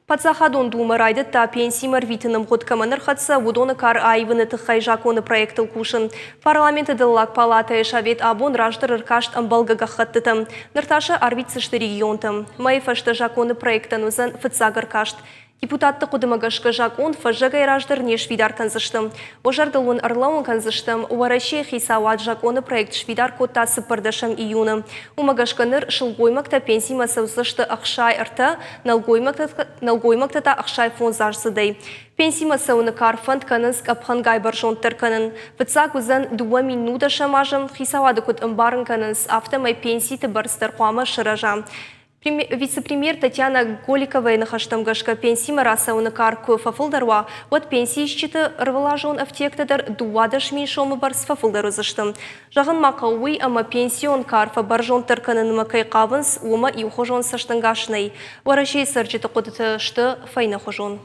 Паддзахадон Думӕ райдыдта пенсимӕ рвитыны мгъуыд кӕмӕн ӕрхӕццӕ, уыдоны кар аивыны тыххӕй законы проектыл кусын. Парламенты дӕллаг палатӕйы совет абон раздӕр ӕркаст ӕмбӕлгӕ гӕххӕттытӕм. Ныр та сӕ арвитдзысты регионтӕм. Мӕйы фӕстӕ законы проектӕн уыдзӕн фыццаг ӕркаст. Депутатты хъуыдымӕ гӕсгӕ закъон фӕззӕгӕй раздӕр не сфидар кӕндзысты. Уӕ зӕрдыл уын ӕрлӕууын кӕндзыстӕм, Уӕрӕсейы хицауад закъоны проект сфидар кодта цыппӕрдӕсӕм июны. Уымӕ гӕсгӕ ныр сылгоймӕгтӕ пенсимӕ цӕудзысты 63, нӕлгоймӕгтӕ та 65 аздзыдӕй. Пенсимӕ цӕуыны кар фӕнд кӕнынц къӕпхӕнгай бӕрзонддӕр кӕнын. Фыццаг уыдзӕн 2010 азы, хицауады куыд ӕмбарын кӕнынц, афтӕмӕй пенситы бӕрц дӕр хъуамӕ сырӕза. Вице-премьер Татьяна Голиковайы ныхӕстӕм гӕсгӕ пенсимӕ рацӕуыны кар куы фӕфылдӕр уа, уӕд пенсиисджыты ӕрвылазон ӕфтиӕгтӕ дӕр 12 000 сомы бӕрц фӕфылдӕр уыдзысты. Зӕгъын ма хъӕуы уый, ӕмӕ пенсион кар фӕбӕрзонддӕр кӕнынмӕ кӕй хъавынц, уымӕ иухуызон цӕстӕнгас нӕй. Уӕрӕсейы цӕрджыты хъуыдытӕ сты фӕйнӕхуызон.